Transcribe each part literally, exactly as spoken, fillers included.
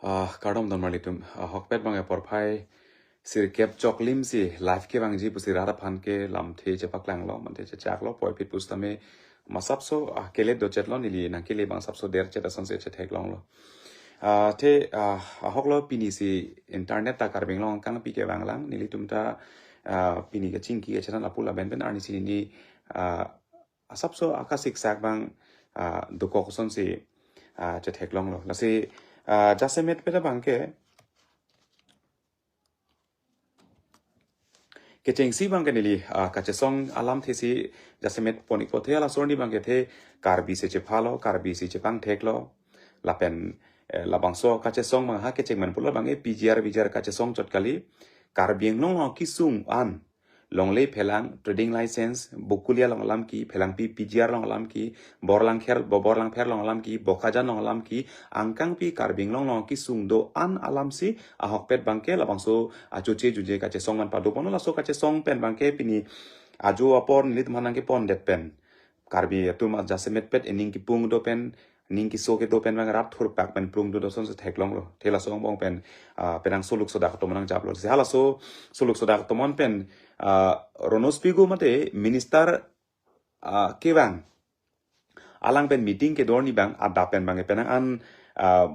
Ah, kardom don marlitum. Ah, ahokpet bang apor phai sirkep choklim si live kevangji pusi rat aphan ke lamthe chepaklanglo, manthe chechaklo, puvoiphit pusitame masapso, ah, kelet dochetlo, neli nangkele bang sapso derchet asonsi chetheklonglo. Ah, te, ah, ahoklo, pini si internet ta Karbi Anglong angkangpi kevang lang, nelitum ta, ah, pini kachingki kachethan lapu lapen pen arnisi neli, ah, asapso akasiksak bang, ah, dokok asonsi, ah, chetheklonglo. Lasi, ah, jasemetpet abang ke, kechengsi bang ke neli, ah, kachesong alamthe si jasemet pon-ikpo, the halaso arni bang ke the Karbi si chephalo, Karbi si chepangtheklo. Lapen, eh, labangso kachesong bang ha kecheng man pulo bang ke P G R, V G R kachesong chot kali. Karbi Anglong along kesung an, longle phelang, trading license, Bokolia along alam ke, phelangpi P G R along alam ke, Borlangkher, Bo-, Borlangpher along alam ke, Bokajan along alam ke, angkangpi Karbi Anglong along kesung do-an alamsi ahokpet bang ke labangso achoche juje kachesong man padoponlo. Laso kachesong pen bang ke pini ajo apor nelitum aphan nangkepondet pen, Karbi atum ajasemetpet ening kipung do pen, ning keso kedo pen bang rat thurpak pen plung do do asonsi theklonglo. The laso angbong pen, ah, penang soluk sodak atomon nangjaplo. Si halaso soluk sodak atomon pen, ah, Ronnob Pegu mate minister, ah, kevang, alang pen meeting kedo arni bang adap pen bang penang an, ah,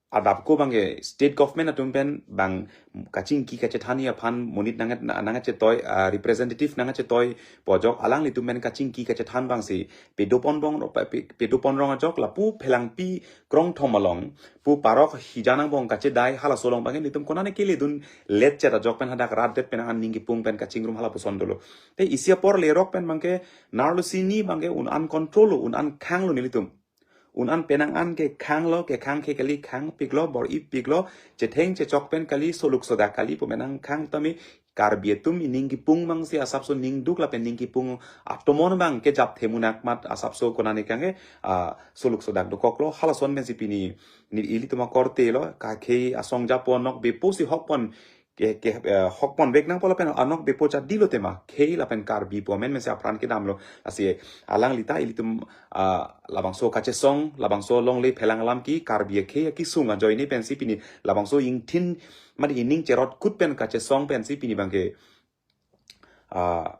adap ko bang ke state government atum pen bang kachingki kachethanji aphan monit nangat, nangkachetoi, ah, representative nangkachetoi pu ajok alanglitum pen kachingki kachethan bangsi pedopon bong, pe-, pe-, pedopon rong ajok lapu phelangpi krongthom along pu parok hijan angbong kachedai, halaso along bang ke nelitum konane keledun letchet ajok pen hadak rat det pen aning kipung pen kachingrum halapuson dolo. Te isi apor lerok pen bang ke narlo sini bang ke un-an control lo, un-an khanglo nelitum. Un-an penang an kekhanglo, kekhang ke kali, khangpiklo, bor-ipiklo, chetheng chechok pen kali, soluk sodak kali pu penang khang tame Karbi atum ening kipung bangsi asapso ning duk lapen ning kipung atomon bang kejap themunak mat asapso konane kang ke, ah, soluk sodak dokoklo, halason pensi pini neli ilitum akorte lo, kakhei asong japo anokbepo si hokpon ke, ke, eh, hokpon vek nangpo lapen anokbepo chadilo tema. Khei lapen Karbi pu amen pensi apran kedamlo. Lasi alangli ta ilitum, ah, labangso kachesong, labangso longle phelang alam ke Karbi akhei akesung ajoine pensi pini labangso ingthin mate ening cherot kut pen kachesong pensi pini bang ke, ah,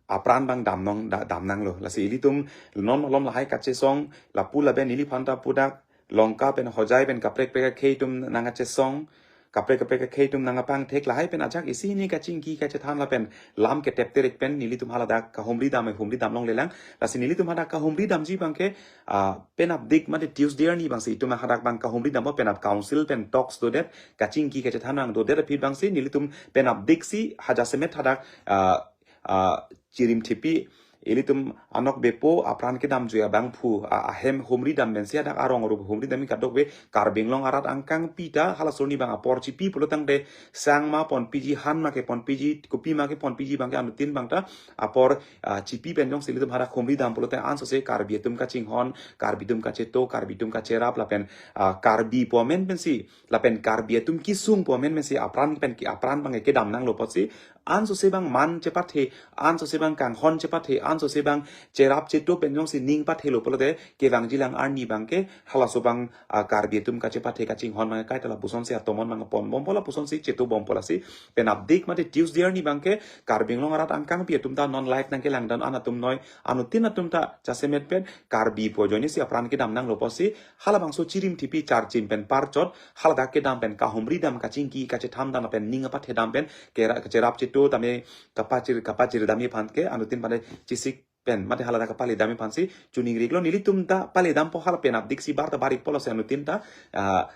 apran bang damnong, da-, damnanglo. Lasi ilitum non malom lahai kachesong, lapu lapen neliphan ta pudak, Lanka pen Hojai pen kaprek kaprek akhei atum nangkachesong, kaprek kaprek akhei atum nangkapangthek, lahai pen ajak isi hini kachingki kachethan lapen lam ketep terek pen nelitum haladak kahumri dam, humri damlonglelang. Lasi nelitum hadak kahumri damji bang ke, ah, penap dik mate Tuesday arni bangsi itum hadak bang kahumri dampo, penap council pen talks dodet, kachingki kachethan nangdodet aphi bangsi nelitum penap diksi hajasemet hadak, ah, ah, chirim thipi, ilitum anokbepo apran kedamjui abangphu, a-, ahem humri dam pensi hadak arong arup humri dam kadokave Karbi Anglong arat angkangpi ta halaso arni bang apor chipi pulo tangte sang ma ponpiji, han ma keponpiji, kopi ma keponpiji bang ke anuttin bang ta apor, ah, chipi pen jongsi ilitum hadak humri dam pulote ansose Karbi atum kachinghon, Karbi atum kacheto, Karbi atum kacherap lapen, ah, Karbi pu amen pensi lapen Karbi atum kesung pu amen pensi apran pen ke apran bang ke kedamnanglo apotsi ansose bang man chepathe, ansose bang kanghon chepathe, ansose bang cherap cheto pen jongsi ning pathelo pulote kevangjilang arni bang ke halaso bang, ah, Karbi atum kachepathe kachinghon bang kaita lapusonsi atomon bang ponbompo, lapusonsi chetobompo. Lasi penap dik mate Tuesday arni bang ke Karbi Anglong arat angkangpi atum ta non live nangkelangdun an atum noi, anuttin atum ta jasemet pen Karbi pu ajoine si apran kedamnanglo apotsi halabangso chirim thipi charchim pen parchot, haladak kedam pen kahumri dam, kachingki kachethan dam pen ning apathe dam pen kera-, kacherap cheto tame kapachir, kapachir damji aphan ke anuttin pen chisik pen mate haladak kapale damji aphansi chuning riklo. Nelitum ta pale dampo, hala penap diksi bar ta bar-ikpo, lasi anuttin ta, ah,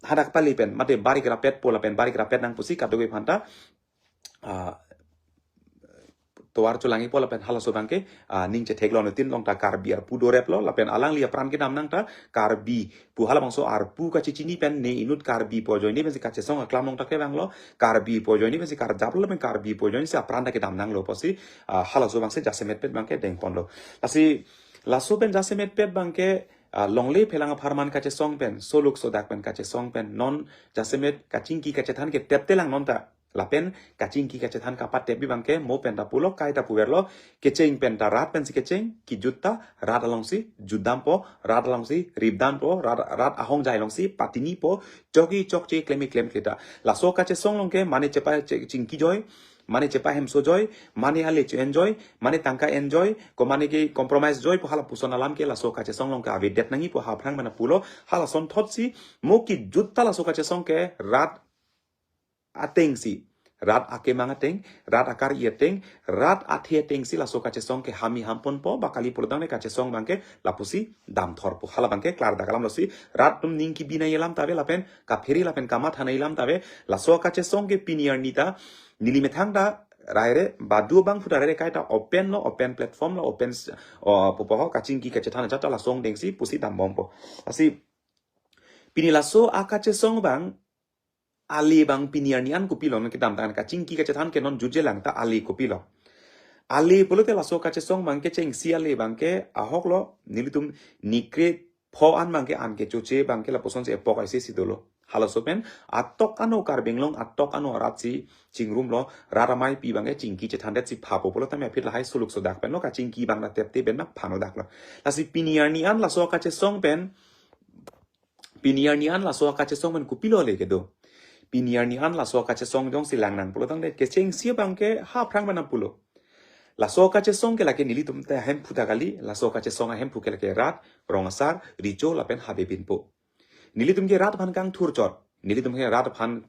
hadak pale pen mate bar-ik rapetpo lapen bar-ik rapet nang pusi kadokave aphan ta, ah, tovar cholangjipo lapen halaso bang ke, ah, ning chetheklong anuttin along ta Karbi arpu doreplo lapen alangli apran kedamnang ta Karbi pu halabangso arpu kachechini pen ne inut Karbi pu ajoine pensi kachesong aklam along ta kevanglo, Karbi pu ajoine pensi karjaplo lapen Karbi pu ajoine si apran ta kedamnanglo apotsi, ah, halaso bangsi jasemet pen bang ke dengponlo. Lasi laso pen jasemet pen bang ke, ah, longle phelang apharman kachesong pen, soluk sodak pen kachesong pen non jasemet kachingki kachethan ke teptelang non ta Lapen kachingki kachethan kapatep abang ke mo pen ta pulo, kaita puverlo, kecheng pen ta rat pensi kecheng, kijut ta rat alongsi jutdampo, rat alongsi ripdampo, rat, rat ahongjai alongsi patinipo, chokji chokche klem-i klemkle ta. Laso kachesong along ke mane chepa che-, chingki joi, mane chepa hemso joi, mane ale che-en joi, mane tangka en joi, ko mane ke compromise joi pu halapuson alam ke laso kachesong along ke avedet nangji pu ha aphrang mana pulo, halason thotsi mo kijut ta laso kachesong ke rat atengsi, rat akemang ateng, rat akar-i ateng, rat athe atengsi laso kachesong ke hami hamponpo, ba kali pulotangte kachesong abang ke lapusi damthorpo. Hala abang ke klardak alamlosi, rat atum ning kebi nangji alam ta ave lapen kaphere lapen kamatha nangji alam ta ave, laso kachesong ke pini arni ta, neli methang ta, raire, badu abang phu ta raire kaita open lo, open platform lo, open s-, o, pupo ho, kachingki kachethan ajat ta laso angdengsi pusi dambompo. Lasi, pini laso akachesong abang, ale abang pini arni an kopilo, non kedamtang kachingki kachethan ke non jutjelang ta ale kopilo. Ale pulote laso kachesong abang kechengsi ale abang ke ahok lo, nelitum ni kre-pho an abang ke an kechoche abang ke lapusonsi epok aisi si dolo. Halaso pen atok ano Karbi Anglong, atok ano arat si chingrumlo, rat ameipi abang ke chingki chethandetsi phapo pulo tame aphi lahai suluk sodak pen lo kachingki abang ta tepte pen ma phanodak lo. Lasi pini arni an laso kachesong pen, pini arni an laso kachesong pen kopilo le kedo. Pini arni an laso kachesong jongsi langnang pulotangte kechengsi abang ke ha aphrang mana pulo. Laso kachesong ke lake nelitum ta ahemphu ta kali, laso kachesong ahemphu ke lake rat, rong asar, recho lapen habe binpo. Nelitum ke rat aphan kangthurchot, nelitum ke rat aphan,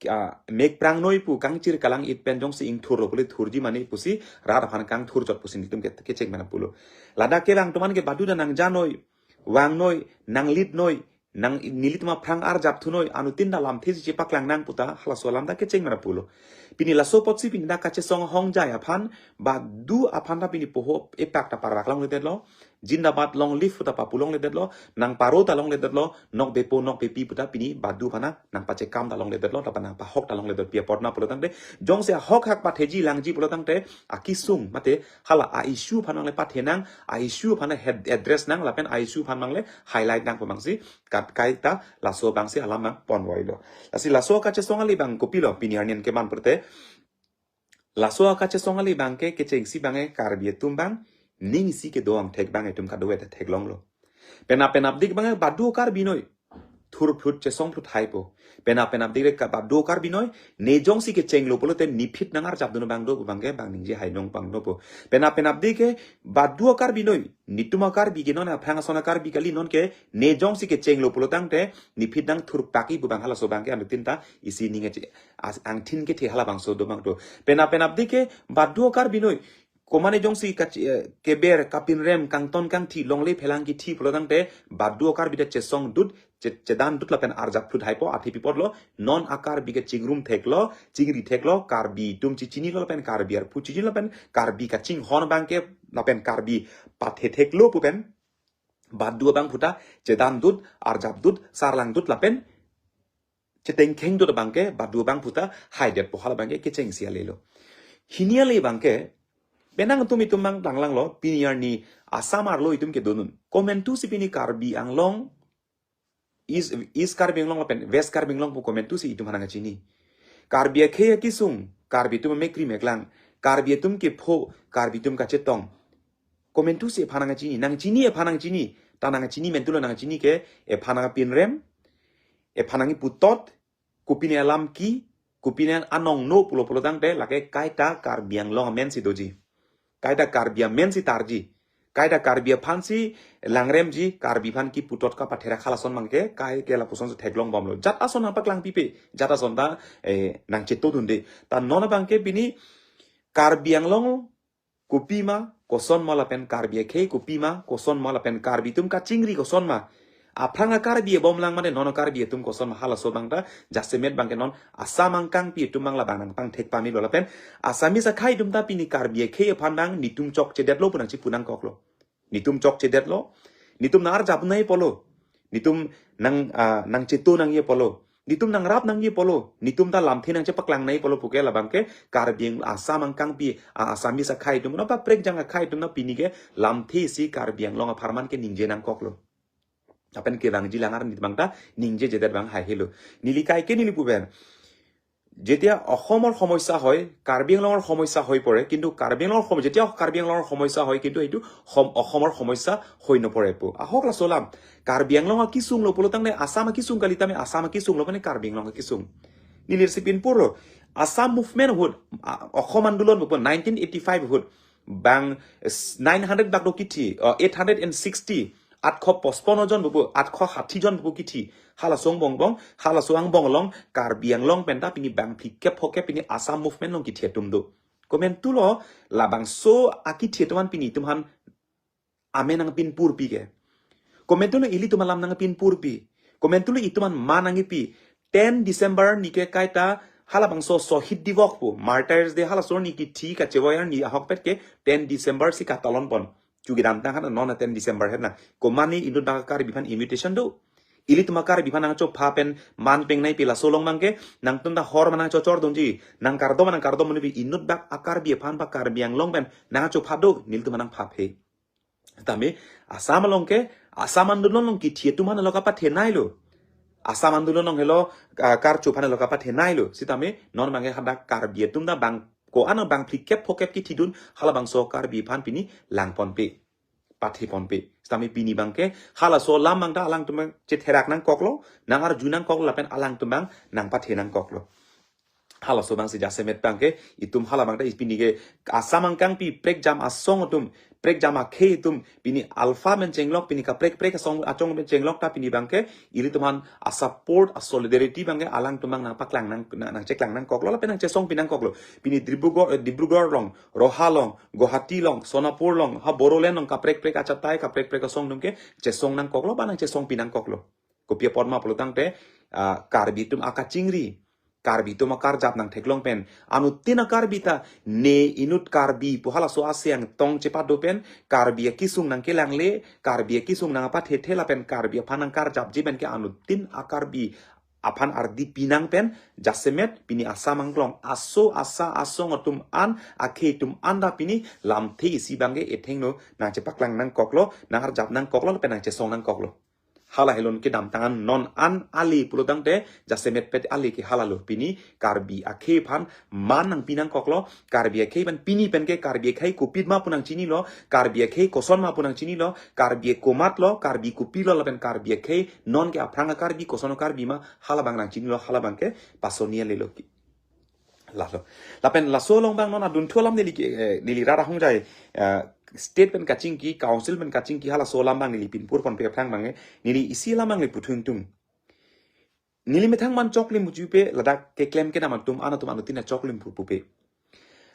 ah, mek prangnoi pu kangchir kalang-it pen jongsi ingthurlo pule thurji mane pusi rat aphan kangthurchot pusi nelitum ke kecheng mana pulo. Ladak kelang atum an ke badu ta nangjanoi, vangnoi, nanglitnoi, nang nelitum aphrang arjap thunoi, anuttin ta lamthe si chepaklang nang pu ta halaso alam ta kecheng mana pulo. Pini laso apotsi pini dak kachesong ahongjai aphan, badu aphan ta pini poho epak ta parvak longledetlo, Zindabad long live pu ta papu longledetlo, nangparo ta longledetlo, nokbepo nokbepi pu ta pini badu aphan ta nangpachekam ta longledetlo, lapen nangpahok ta longledetpi apot ma pulotangte, jongsi ahok hak patheji langji pulotangte, akesung mate hala a-issue aphan abang le pathe nang, a-issue aphan le head address nang, lapen a-issue aphan abang le highlight nang pu abangsi, kat kaita laso abangsi alam abang ponvoilo. Lasi laso kachesong ale abang kopilo pini arni an keman pute, laso akachesong ale abang ke kechengsi abang ke Karbi atum abang, ning isi kedo angthek abang itum kadokave ta theklonglo. Penap penapdik abang ke badu Karbi noi, thurphlut chesongphlut haipo. Penap penapdik ke badu Karbi noi, ne jongsi kechenglo pulote niphit nangarjapdun abang do pu abang ke bang ningje hai nong abang dopo. Penap penapdik ke badu Karbi noi, netum a-Karbi ke non aphrang ason a-Karbi kali, non ke ne jongsi kechenglo pulotangte niphit nangthurpakji pu abang halaso abang ke anuttin ta isi ning ache-, as-, angthin kethe halabangso do abang do. Penap penapdik ke badu Karbi noi, komane jongsi kach-, eh, keber kapinrem kangton kangthi longle phelang kithi pulotangte badu Karbi ta chesongdut, che-, chedandut lapen arjapphlut haipo, athe pi apotlo, non a-Karbi ke chingrum theklo, chingri theklo, Karbi atum chechinilo lapen Karbi arphu chechinilo lapen Karbi kachinghon abang ke lapen Karbi pathe theklo pu pen badu abang phu ta chedandut, arjapdut, sarlangdut lapen chetengkhengdut abang ke badu abang phu ta haidetpo, hala abang ke kechengsi alelo. Hini ale abang ke, penang atum itum abang langlanglo, pini arni Assam arlo itum kedodun. Komantusi pini Karbi Anglong, East, East Karbi Anglong lapen West Karbi Anglong pu komantusi itum aphan nangkachini. Karbi akhei akesung, Karbi atum amekkri meklang, Karbi atum kepho, Karbi atum kachetong. Komantusi ephan nangkachini, nangchini ephan nangkachini, ta nangkachini mentulo, nangkachini ke ephan nangkapinrem, ephan nangkiputot, kopine alam ke, kopine anong no pulo pulotangte lake kaita Karbi Anglong amensi doji. Kaita Karbi amensi tarji. Kaita Karbi aphansi langremji, Karbi aphan kiputot kapatherak halason abang ke, kai ke lapusonsi theklongbomlo. Jat ason nangpaklang pipe, jat ason ta, eh, nangchetodunde. Ta non abang ke pini Karbi Anglong kopima, kosonma lapen Karbi akhei kopima, kosonma lapen Karbi atum kachingri kosonma. Aphrang a-Karbi abomlang mane non a-Karbi atum kosonma halaso abang ta, jasemet abang ke non Assam angkangpi atum abang labang nangpangthek pamelo lapen Assamese akhei atum ta pini Karbi akhei aphan abang netum chokchedetlo pu nangchipu nangkoklo. Netum chokchedetlo, netum nangarjap nangji apotlo, netum nang, ah, nangcheto nangji apotlo, netum nangrap nangji apotlo, netum ta lamthe nangchepaklang nangji apotlo puke labang ke Karbi Ang-, Assam angkangpi, ah, Assamese akhei atum, non paprekjang akhei atum ta pini ke lamthe si Karbi Anglong apharman ke ningje nangkoklo. Lapen kevangji langar netum abang ta ningjejedet abang haihelo. Neli kaike neli pupen. যেতিয়া অসমৰ সমস্যা হয়, কাৰ্বি আংলঙৰ সমস্যা হৈ পৰে, কিন্তু কাৰ্বি আংলঙৰ সম-, যেতিয়া কাৰ্বি আংলঙৰ সমস্যা হয়, কিন্তু এইটো সম-, অসমৰ সমস্যা হৈ নপৰে পো। আহক লাচো লাম। কাৰ্বি Anglong akisung lo pulo tangte Assam akisung kali, tame Assam akisung lo mane Karbi Anglong akisung. Neli si pinpur lo. Assam movement ahut, a, Assam Andolon ahut, nineteen eighty-five ahut, bang s-, nine hundred bak do kithi, uh, eight hundred and sixty, আঠশ পঁচপন্ন জন bubu, আঠশ ষাঠি জন bubu kithi. Halaso angbong bong, halaso angbong along, Karbi Anglong penta pini bang phlikep phokep pini Assam movement along kithi atum do. Komantu lo, labangso akithi atum an pini itum aphan amen nangpinpurpi ke. Komantu lo ilitum alam nangpinpurpi. Komantu lo itum an ma nangkipi. Ten December arni ke kaita halabangso Shohid Divok pu, Martyrs Day halaso arni kithi kachevoi arni ahokpet ke ten December si katalon pon. Chugi damtang han non ten December het na. Komat ne inut bak Karbi aphan invitation do. Ilitum Karbi aphan nangchopha pen man pengnei pi laso along bang ke, nangtum ta hor ma nangchochor dunji, nangkardom ma nangkardom dunji, inut bak a Karbi aphan ba Karbi Anglong pen nangchopha do, nelitum nangpha phe. Tame, Assam along ke, Assam Andolon along kithi atum an lo kapathenei lo. Assam Andolon along helo, ah, karcho aphan lo kapathenei lo. Sitame, non bang ke hadak Karbi atum ta bang ko-an bang phlikep phokep kithidun, halabangso Karbi aphan pini langponpe, patheponpe. Sitame pini bang ke, halaso alam bang ta alangtum bang chetherak nangkoklo, nangarju nangkoklo lapen alangtum bang nangpathe nangkoklo. Halaso bang si jasemet bang ke, itum hala bang ta pini ke Assam angkang pi prekjam asong atum, prekjam akhei atum, pini alpha men chenglok, pini kaprek prek asong achong men chenglok ta pini bang ke, ilitum aphan a support, a solidarity bang ke alangtum bang nangpaklang nang, nang, nangcheklang nangkoklo, lapen nangchesongpi nangkoklo. Pini Dibrugarh, eh, Dibrugarh along, Roha along, Guwahati along, Sonapur along, ha Bodoland along, kaprek prek achatai, kaprek prek asong atum ke, chesong nangkoklo, ba nangchesongpi nangkoklo. Kopi apot ma pulo tangte, ah, Karbi atum akachingri, Karbi atum akarjap nangtheklong pen, anuttin a Karbi ta, ne inut Karbi pu halaso aseng tong chepado pen, Karbi akisung nangkelangle, Karbi akisung nangpathethe lapen Karbi aphan nangkarjapji pen ke anuttin a Karbi aphan ardi pinang pen, jasemet pini Assam anglong, aso asa asong atum an, akhei atum an ta pini lamthe isi bang ke ethengno nangchepaklang nangkoklo, nangarjap nangkoklo, lapen nangchesong nangkoklo. Hala helon kedamtang an non an ale pulo tangte, jasemet pet ale ke hala lo. Pini Karbi akhei aphan man nangpi nangkoklo, Karbi akhei aphan pini pen ke Karbi akhei kopima pu nangchinilo, Karbi akhei koson ma pu nangchinilo, Karbi komat lo, Karbi kopi lo lapen Karbi akhei non ke aphrang a Karbi koson a Karbi ma hala bang nangchinilo, hala bang ke pasonia lelo ki. Lalo. Lapen laso along bang non adunthu alam neli ke, eh, neli rat ahongjai, eh, state pen kachingki, council pen kachingki, halaso alam bang neli pinpurponpe aphrang bang, eh, neli isi alam bang neli puthu ingtung. Neli methang man choklim pujupe, ladak keklem kedam atum, anatum anuttin ta choklim pu pupe.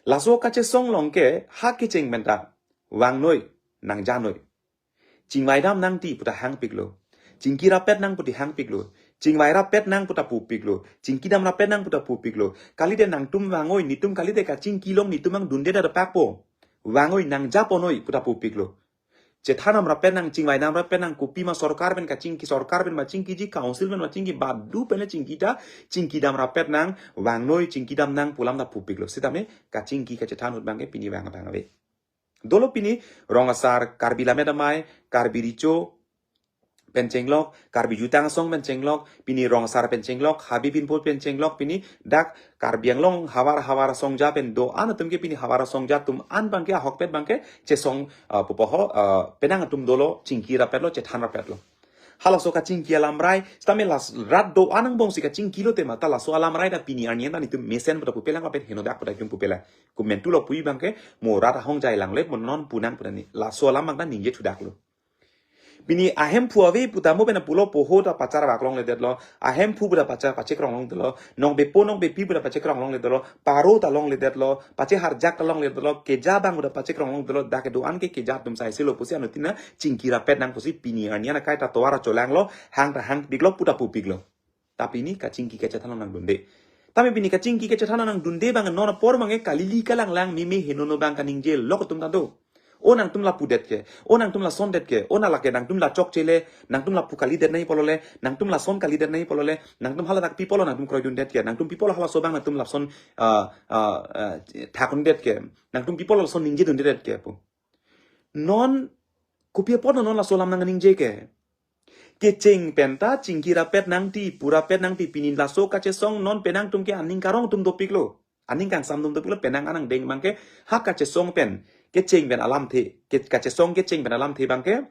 Laso kachesong along ke, ha kecheng pen ta, vangnoi, nangjanoi. Chingvai dam nangji puta hangpiklo. Chingki rapet nang puta hangpiklo. Chingvai rapet nang puta pupiklo. Chingki dam rapet nang puta pupiklo. Kalite nangtum vangoi, netum kalite kachingki along netum angdunde ta pakpo. Vangoi nangjaponoi puta pupiklo. Chethan dam rapet nang, chingvai dam rapet nang, kopima sorkar pen kachingki, sorkar pen ma chingkiji, council pen ma chingki, badu pen le chingki ta, chingki dam rapet nang, vangnoi, chingki dam nang pu alam ta pupiklo. Sitame, kachingki kachethan ahut bang ke pini vang bang ave. Dolo pini Rong Asar, Karbi Lammet Amei, Karbi Recho pen chenglok, Karbi Jutang Asong pen chenglok, pini Rong Asar pen chenglok, Habe Binpo pen chenglok, pini dak Karbi Anglong havar havar asongja pen do-an atum ke pini havar asongja atum an bang ke ahokpet bang ke chesong, ah, pupo ho, ah, penang atum dolo, chingki rapetlo, chethan rapetlo. Halaso kachingki alamrai, sitame las rat do-an angbong si kachingki lote ma ta laso alamrai ta pini arni an ta netum mesen puta pupelang lapen henodak puta itum pupelang. Komantu lo pu bang ke mo rat ahongjai langle mo non pu nang puta ni. Laso alam bang ta ningje thudaklo. Pini ahemphu ave puta mo pen pulo poho ta pachar vak longledetlo. Ahemphu puta pachar pachekrong longledetlo. Nongbepo nongbepi puta pachekrong longledetlo. Paro ta longledetlo. Pacheharjak ta longledetlo. Keja bang puta pachekrong longledetlo. Dak kedo-an ke keja atum sai selo pusi anuttin ta chingki rapet nang pusi pini arni an kaita tovar cholanglo, hang ta hangpiklo, pu ta pupiklo. Ta pini kachingki kachethan along nangdunde. Tame pini kachingki kachethan along nangdunde bang non apor bang ke kalili kalanglang meme henono bang kaningje lok atum ta do. O nangtum la pudet ke, o nangtum la sondet ke, o na lake nangtum la chokche le, nangtum la pu kalidet nai pulo le, nangtum la son kalidet nai pulo le, nangtum haladak pi pulo nangtum kroidundet ke, nangtum pi pulo halaso bang nangtum lason, ah, ah, ah, thakdundet ke, nangtum pi pulo lason ningjedundet ke pu. Non, kopi apot non laso alam nangningje ke. Kecheng pen ta chingki rapet nangji, pu rapet nangji, pini laso kachesong non penang atum ke aning karong atum dopiklo. Aning kangsam atum dopiklo, penang anang deng abangke ha kachesong pen, kecheng pen alamthe, ke, kachesong kecheng pen alamthe abangke.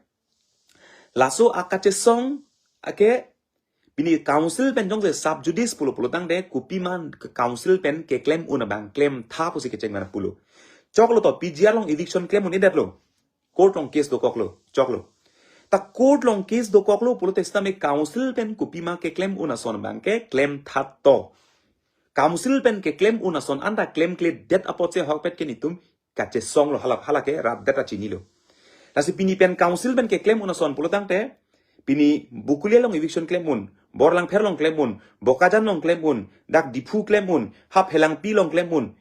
Laso akachesong ake pini council pen jongsi sub judice pulo pulotangte kopima council pen keklem un abang klemtha pusi kecheng pen pulo. Choklo to P G R along eviction klem un-edetlo. Court along case dokoklo, choklo. Ta court along case dokoklo pulote sitame council pen kopima keklem un ason abangke klemtha to. Council pen keklem un ason anta klemkledet apotsi ahokpet ke netum kachesonglo, hala, hala ke rat det ta chinilo. Lasi pini pen council pen keklem un ason pulotangte, pini Bokolia along eviction klem un, Borlangpher along klem un, Bokajan along klem un, dak Diphu klem un, ha Phelangpi along klem un,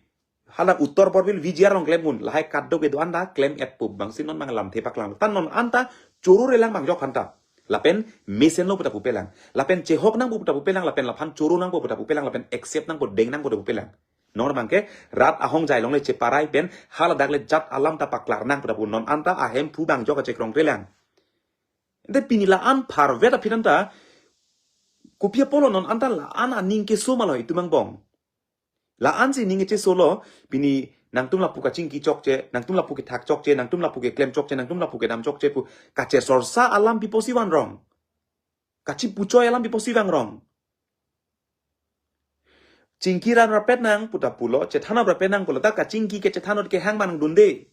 hala Uttar Borbil V G R along klem un, lahai kadokave do-an ta klem-etpo abangsi non abang lamthe paklang. Ta non anta choro relang abang jok aphanta. Lapen mesenlo pu ta pupelang. Lapen chehok nangpo pu ta pupelang, lapen laphan choro nangpo pu ta pupelang, lapen accept nangpo, deng nangpo pu ta pupelang. Non abangke rat ahongjai along le cheparai pen haladak le jat alam ta paklar nang pu ta pu, non anta ahemphu abang jok kachekrong relang. Ante pini la-an pharvet aphi anta, kopi apotlo non anta la-an aning keso ma lo itum angbong. La-ansi ning kechesolo, pini nangtum lapu kachingki chokche, nangtum lapu kethak chokche, nangtum lapu keklem chokche, nangtum lapu kedam chokche pu kachesorsa alam piposi vangrong. Kachipuchoi alam piposi vangrong. Chingki ran rapet nang pu ta pulo, chethan rapet nang pulo, ta kachingki kachethan kehang abang dunde.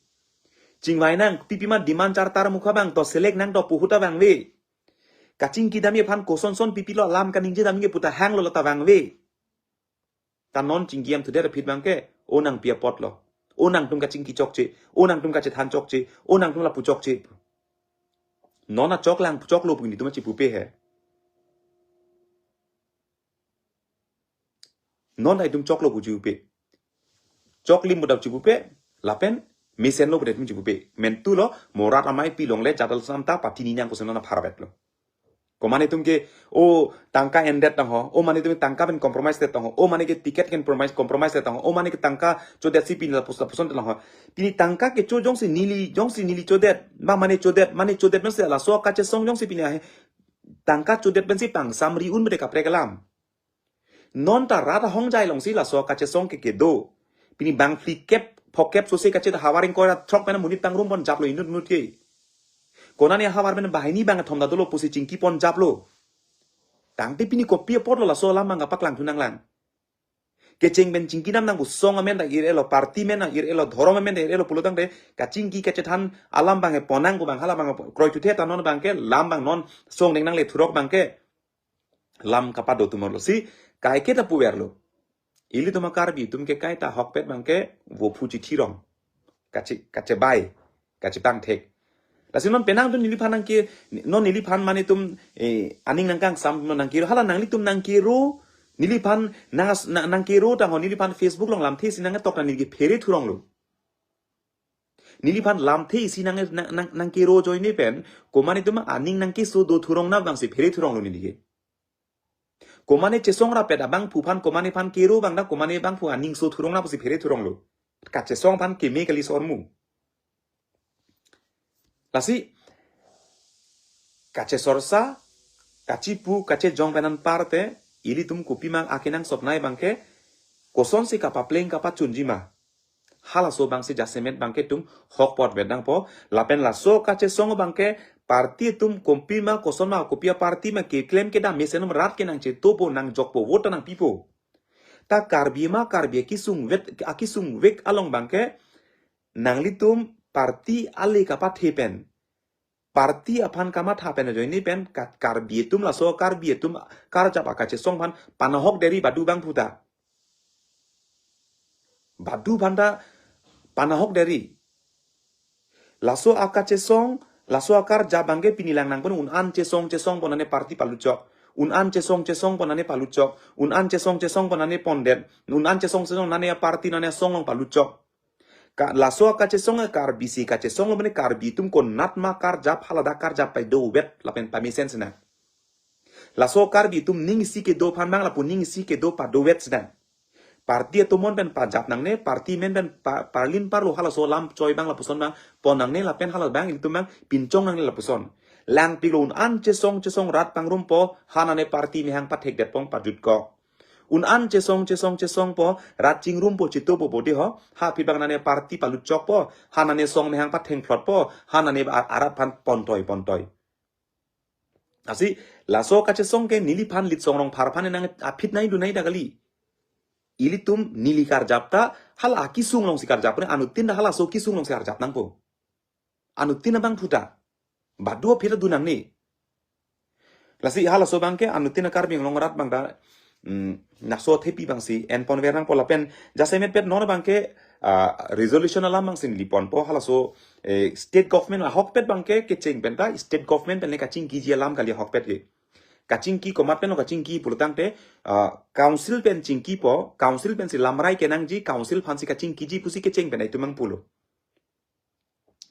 Chingvai nang, pipima demand chartar mukha abang, to select nang to pu ahut ta vangve. Kachingki damji aphan kosonson pipilo alam kaningje damji pu ta hanglo ta vangve. Ta non chingki amthudet aphi abangke, o nangpi apotlo. O nangtum kachingki chokche, o nangtum kachethan chokche, o nangtum lapu chokche. Non achoklang choklo pu netum chipupe he. Non ta itum choklo pu chipupe. Choklim pu ta chipupe, lapen mesenlo pu ta itum chipupe. Mentulo, mo rat amei pi longle jadal sam ta patini nang pusi non pharvetlo. Komane atum ke, o tangka endet tangho, o mane atum tangka pen compromise det tangho, o mane ke ticket pen compromise, compromise det tangho, o mane ke tangka chodetsi pini lapuson, lapuson tangho. Pini tangka kecho jongsi neli, jongsi neli chodet, ma mane chodet, mane chodet mese laso kachesong jongsi pini ahe, tangka chodet pensi pangsam ri un bede kaprek alam. Non ta rat ahongjai alongsi laso kachesong ke kedo. Pini bang phlikep, phokep sose kachet havar ingkoi ra throk pen monit pangrum pon japlo inut inut ke. Konane havar pen banghini bangkethom ta dolo pusi chingki pon japlo. Tangte pini kopi apotlo laso alam abang kapaklang thu nanglang. Kecheng pen chingki dam nang pu song amen ta ir-elo, party amen ta ir-elo, dhorom amen ta ir-elo pulotangte kachingki kachethan alam abang pon nang pu abang hala abang kroithu the ta non abangke lam abang non song deng nangle thurok abangke lam kapado tumor lo si, kaike ta puverlo. Ilitum a-Karbi atum ke kaita ahokpet abangke vophu chithi rong. Kache, kachebai, kachepangthek. Lasi non penang atum neliphan nangke, non neliphan mane atum, eh, aning nangkangsam non nangkero, hala nanglitum nangkero, neliphan nang, nang, nangkero tangho neliphan Facebook along lamthe si nangtok ta neli ke phere thuronglo. Neliphan lamthe isi nang, nang, nang, nangkero ajoine pen, komane atum aning nangkeso do thurong na abangsi phere thuronglo neli ke. Komane chesong rapet abangphu aphan, komane aphan kero abang ta, komane abangphu aning so thurong na pusi phere thuronglo. Kachesong aphan keme kali sormu. Lasi, kachesorsa, kachipu, kachejong pen anparte, ilitum kopima akenangsot nai abangke, kosonsi kapapleng kapachunji ma. Halaso abangsi jasemet abangke itum hokpot vet nangpo. Lapen laso kachesong abangke party atum kopima koson ma kopi a-party ma keklem kedam mesen atum rat ke nangchetopo nangjokpo vote nangpipo. Ta Karbi ma Karbi akesung vet, akesung vek along abangke nanglitum party ale kapathe pen, party aphan kamatha pen ajoine pen ka-, Karbi atum laso Karbi atum karjap akachesong aphan panahok deri badu abangphu ta. Badu aphan ta panahok deri. Laso akachesong, laso akarjap abangke pini lang nangpon un-an chesong chesong pon nane party paluchok. Un-an chesong chesong pon nane paluchok. Un-an chesong chesong pon nane pondet. Un-an chesong chesong nane party nane song along paluchok. Ka laso akachesong Karbi si kachesong lo mane Karbi atum konat ma karjap haladak karjap paido vet lapen pamesen sena. Laso Karbi atum ning isi kedo aphan abang lapu ning isi kedo pado vet sena. Party atum mon pen pajap nangne, party amen pen pa, parlin parlo halaso lam choi abang lapuson abang pon nangne lapen hala abang ilitum abang pinchong nangne lapuson. Langpiklo, un-an chesong chesong rat pangrumpo, ha nane party mehang pathekdetpo, pajutkok. Un-an chesong chesong chesongpo, rat chingrumpo, chitopo bodi ho, ha aphi abang nane party palutchokpo, ha nane song mehang pathengphlotpo, ha nane a-, arat aphan pontoi pontoi. Lasi laso kachesong ke neliphan, Litsong Rongphar aphan nang aphi nai dunai ta kali. Ilitum neli karjap ta hala akesung alongsi karjap, anuttin ta halaso kesung alongsi karjap nangpo. Anuttin abangphu ta. Badu aphi ta dun nangne. Lasi halaso abangke anuttin Karbi Anglong arat abang ta, mm, laso athepi abangsi enponver nangpo lapen jasemetpet non abangke, ah, resolution alam abangsi neli ponpo, halaso, eh, state government ahokpet abangke kecheng pen ta state government pen le kachingkiji alam kali ahokpet ke. Kachingki komat pen lo kachingki pulotangte, ah, council pen chingkipo, council pensi lamrai kenangji, council aphansi kachingkiji pusi kecheng pen itum abang pulo.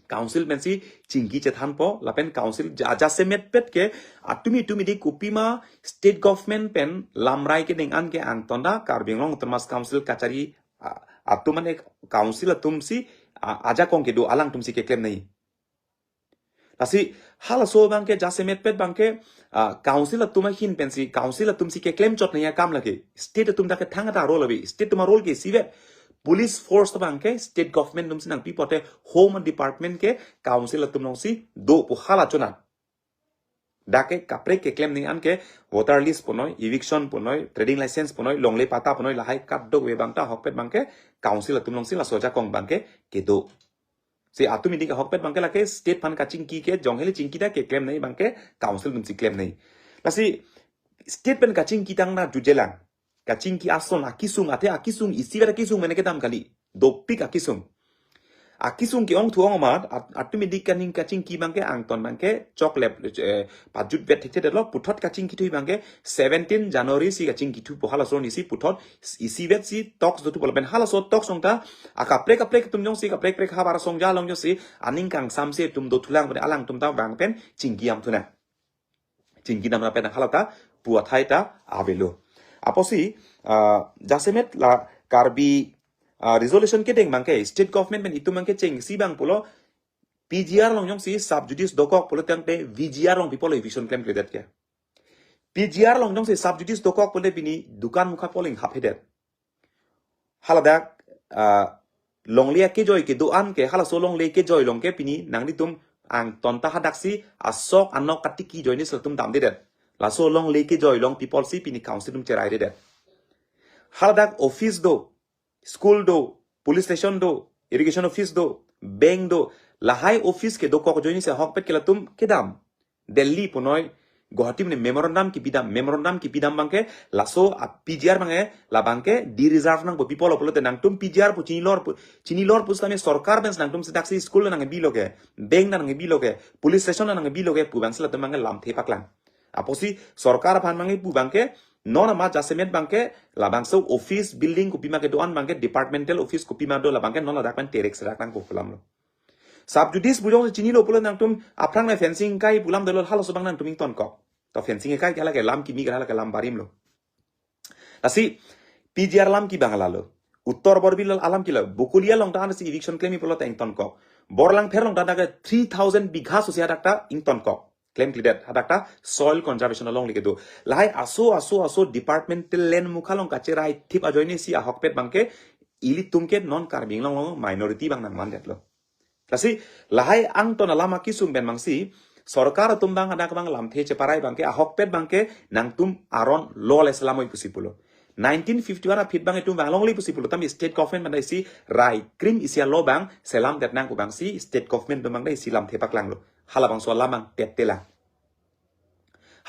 Council pensi chingki chethanpo, lapen council ja-, jasemetpet ke atumi tumi di kopima state government pen lamrai kedeng an ke angton ta Karbi Anglong Autonomous Council kachari, ah, atum mane council atumsi, ah, ajakong kedo alangtumsi keklem nai. Lasi halaso abangke jasemetpet abangke, ah, council atum ahin pensi, council atumsi keklem chot nai akam lake. State atum ta ke thangta role ave. State atum arole ke isivet. Police force abangke state government atumsi nangpi pote Home Department ke council atum alongsi dopo hala chonat. Dak ke kaprek keklem nai an ke voter list punoi, eviction punoi, trading license punoi, longle patta punoi, lahai kadokave abang ta ahokpet abangke council atum alongsi laso ajakong abangke kedo. Si atum idik ahokpet abangke lake state aphan kachingki ke, jong hele chingki ta keklem nai abangke council atumsi klem nai. Lasi state pen kachingki tang na jujelang. Kachingki ason akesung, athe akesung isivet akesung mene kedam kali. Dopik akesung. Akesung ke-ongthu-ong amat, at-, atum idik kaning kachingki abangke angton abangke choklep, eh, pajutvet thekthedetlo, puthot kachingkithu abangke seventeen January si kachingkithupo, halaso arnisi puthot isivet si talks dothupo lapen halaso talks along ta akaprek kaprek atum jongsi kaprek kaprek havar asong ja along jongsi aning kangsamse atum dothulang pune alangtum ta vang pen chingki damthu nang. Chingki dam lapen hala ta pu athai ta avelo. Apotsi, ah, jasemet la Karbi, ah, resolution kedeng abangke state government pen itum abangke chengsi abang pulo, P G R along jongsi sub judice dokok pulotangte V G R along pi pulo eviction klemkledet ke. P G R along jongsi sub judice dokok pulote pini dukan mukha poling haphedet. Haladak, ah, longle akejoi kedo an ke, halaso longle kejoi along ke pini nanglitum angton ta hadaksi asok anok katiki ajoine si latum damdedet. Laso longle kejoi along pi pulo si pini council atum cherairedet. Haladak office do, school do, police station do, irrigation office do, bank do, lahai office kedokok ajoine si ahokpet ke latum kedam. Delhi punoi, Guwahati mene memorandum kipidam, memorandum kipidam abangke, laso a P G R abangke, labangke de-reserve nangpo, pi pulo pulote nangtum P G R pu chinilor pu, chinilor pusitame sorkar pen si nangtum sedaksi school nangkebilo ke, bank nangkebilo ke, police station nangkebilo ke pu abangsi latum abangke lamthe paklang. Apotsi sorkar aphan abangke pu abangke, non amat jasemet abangke, labangso office building kopima kedo an abangke, departmental office kopima do labangke, non ladak pen terek serak nangpo pu alamlo. Sub judice pu jongsi chinilo pulo nangtum aphrang le fencing kai pu alam dolo, halaso abang nangtum ingtonkok. To fencing kai ke hala ke lam kimi ke hala ke lam barim lo. Lasi P G R alam ke abang lalo. Uttor Borbil alam ke lo. Bokolia along ta ansi eviction klem pulo ta ingtonkok. Borlangpher along ta ke three thousand bigha so si hadak ta ingtonkok. Klemkledet hadak ta soil conservation alongle kedo. Lahai aso aso aso departmental land mukha along kacherai thip ajoine si ahokpet abangke ilitum ke non Karbi Anglong along minority abang nangmandetlo. Lasi lahai angton alam akesung pen abangsi sorkar atum abang hadak abang lamthe cheparai abangke ahokpet abangke nangtum aron lo le selamoi pusi pulo. Nineteen fifty-one aphi abang itum vang longle pusi pulo, tame state government pen ta isi rai krim isi alo abang selamdet nang pu abangsi state government atum abang ta isi lamthe paklanglo. Halabangso alam abang teptelang.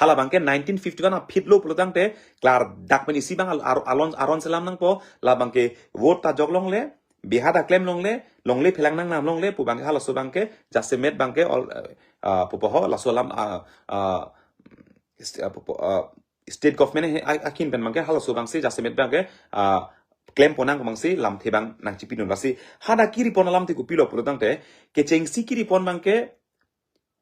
Halabangke nineteen fifty-one aphi lo pulotangte klardak pen isi abang al-, ar-, alon aron selam nangpo, labangke vote ta jok longle, biha ta klem longle, longle phelang nangnam longle pu abangke halaso abangke jasemet abangke all, eh, ah, pupo ho laso alam, ah, ah, ist-, ah, pupo, ah, state government he a-, akin pen abangke halaso abangsi jasemet abangke, ah, klempo nang abangsi lamthe abang nangchipidun. Lasi hadak kiri pon alam te kopilo pulotangte kechengsi kiri pon abangke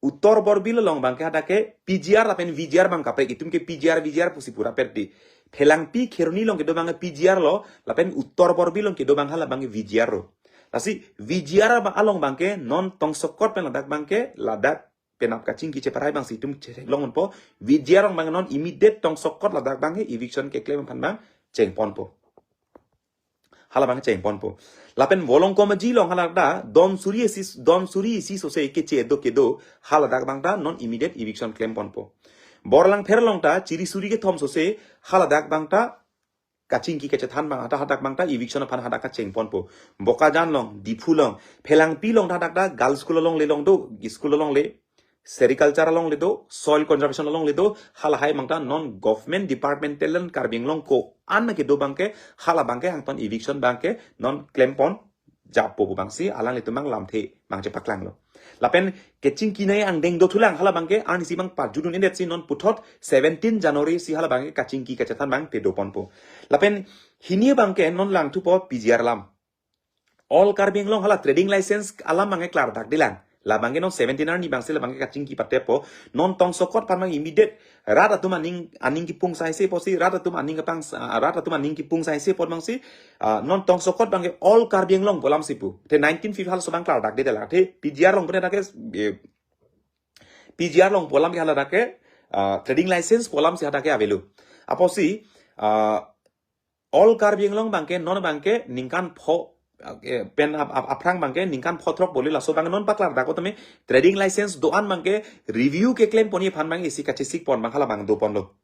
Uttor Borbil along abangke hadak ke P G R lapen V G R abang kaprek, itum ke P G R V G R pusi pura pet di. Phelangpi Kheroni along kedo abangke P G R lo, lapen Uttor Borbil along kedo abang halabangke V G R lo. Lasi V G R abang along abangke non tongsokot pen ladak abangke ladak penap kachingki cheparai abangsi itum chetheklong ponpo. VGR along abang non immediate tongsokot ladak abang ke eviction keklem aphan abang chengponpo. Hala abang chengponpo. Lapen Volongkom Aji along hala ta don suri isi, don suri isi sose keche do kedo, haladak abang ta non immediate eviction klemponpo. Borlangpher along ta chiri suri kethom sose haladak abang ta kachingki kachethan abang ta hadak abang ta eviction aphan hadak kachengponpo. Bokajan along, Diphu along, Phelangpi along ta hadak ta girls school alongle along do, school alongle, sericulture alongle do, soil conservation alongle do, halahai abang ta non government departmental land Karbi Anglong ko-an ma kedo abang ke, hala abang ke angton eviction abang ke non klempon jappo pu abangsi alanglitum abang lamthe abang chepaklanglo. Lapen kachingki nai angdeng dothulang, hala abang ke arnisi abang pajudun-edet si non puthot seventeen January si hala abang ke kachingki kachethan abang te doponpo. Lapen hini abang ke non langthupo PGR alam. All Karbi Anglong hala trading license alam abang ke klardak dilang. La abang ke non seventeen arni abangsi la abang ke kachingki patepo. Non tongsokot aphan abang immediate rat atum aning, aning kipung saise apotsi, rat atum aning kapang, ah, rat atum aning kipung saise apot abangsi, ah, non tongsokot abang ke all Karbi Anglong pu alamsi pu. Te nineteen fifty halaso abang klardak dilang. Te PGR along pu hadak ke, eh, PGR along pu alam ke haladak ke, ah, trading license pu alamsi hadak ke avelo. Apotsi, ah, all Karbi Anglong abang ke, non abang ke ningkan pho, eh, pen ap-, ap-, aphrang abang ke ningkan pho throk boli laso abang non paklardak tame trading license do-an abang ke review keklemponji aphan abang isi kachesikpon abang hala abang doponlo.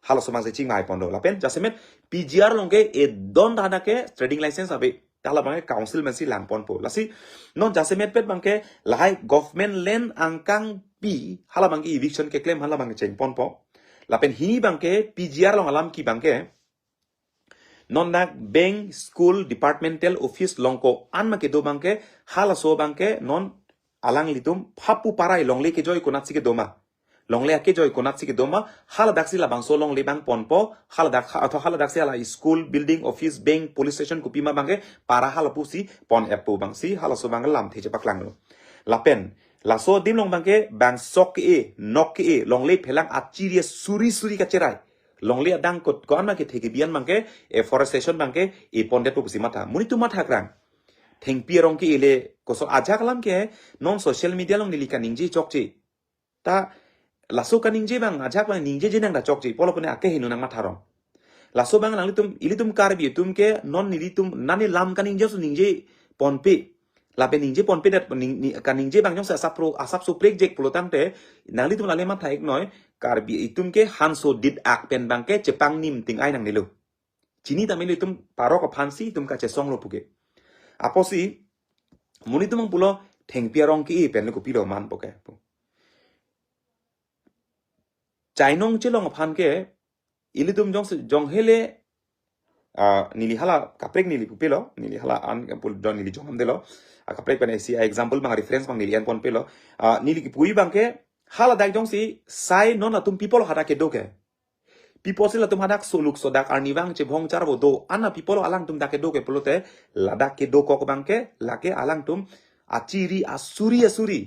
Halaso abangsi chingvaiponlo. Lapen jasemet PGR along ke edon ta hadak ke trading license ave. Ta hala abang ke council amansi langponpo. Lasi non jasemetpet abang ke lahai government land angkangpi hala abang ke eviction keklem hala abang ke chengponpo. Lapen hini abang ke PGR along alam ke abang ke non dak bank, school, departmental office along ko-an ma kedo abang ke, halaso abang ke non alanglitum phapu parai longle kejoi konatsi kedo ma. Longle akejoi konatsi kedo ma, haladaksi labangso longle abang ponpo, haladak ha-, atau haladaksi hala school, building, office, bank, police station kopima abang ke para hala pusi pon-etpo abangsi, halaso abang lamthe chepaklanglo. Lapen, laso adim along abang ke, bang sok ke-e, nok ke-e, longle phelang achiri suri suri kacherai. Longle adang kot ko-an ma kethe kebi-an abang ke, afforestation abang ke, epondet pusi matha. Monit atum mathakrang. Thengpi arong ke-e le, koso ajak alam ke, non social media along neli kaningje chokche. Ta, laso kaningje abang, ajak abang ningjeje nang ta chokche, pulo pune akeheno nangmatharong. Laso abang alanglitum, ilitum Karbi atum ke, non nelitum, nani lam kaningje so ningjeponpe. Lapen ningjeponpedet, ning-, ni-, kaningje abang jongsi asap pro, asap suprekjek pulo tangte, nanglitum lale matha-iknoi, Karbi atum ke hanso dit ak pen abang ke chepangnim ting-ai nangnelo. Chini tame ilitum parok aphansi itum kachesonglo puke. Apotsi, monit atum abang pulo, thengpi arong ke-e pen le kopilo manpo ke. Chainong chelong aphan ke, ilitum jongsi, jong hele, ah, neli hala kaprek neli kopilo, neli hala an pul don neli jongdamdelo, ah, kaprek pen isi, ah, example abang reference abang neli enponpelo, ah, neli kipuji abang ke, haladak jongsi, sai non atum pi apot hadak kedo ke. Pi apotsi latum hadak soluk sodak arnivang chebhong charvo do-an pi apot alangtum dak kedo ke pulote, ladak kedokok abang ke, lake alangtum achiri asuri asuri.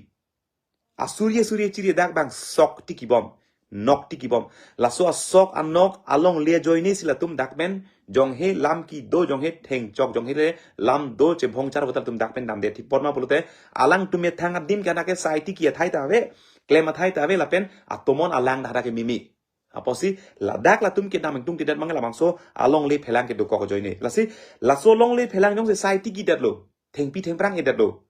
Asuri asuri achiri dak abang sok tikibom, nok tikibom. Laso asok anok alongle ajoine si latum dak pen jonghe lam kedo jonghe thengchok jonghe le lam do chebhong charvo ta latum dak pen damde thipon ma pulote alangtum methang adim ke hadak ke sai tiki athai ta ave, klem athai ta ave lapen atomon alang ta hadak ke mimi. Apotsi ladak latum kedam ingtungtedetma labangso alongle phelang kedokok ajoine. Lasi laso longle phelang jongsi sai tikidetlo, thengpi thengphrang edetlo.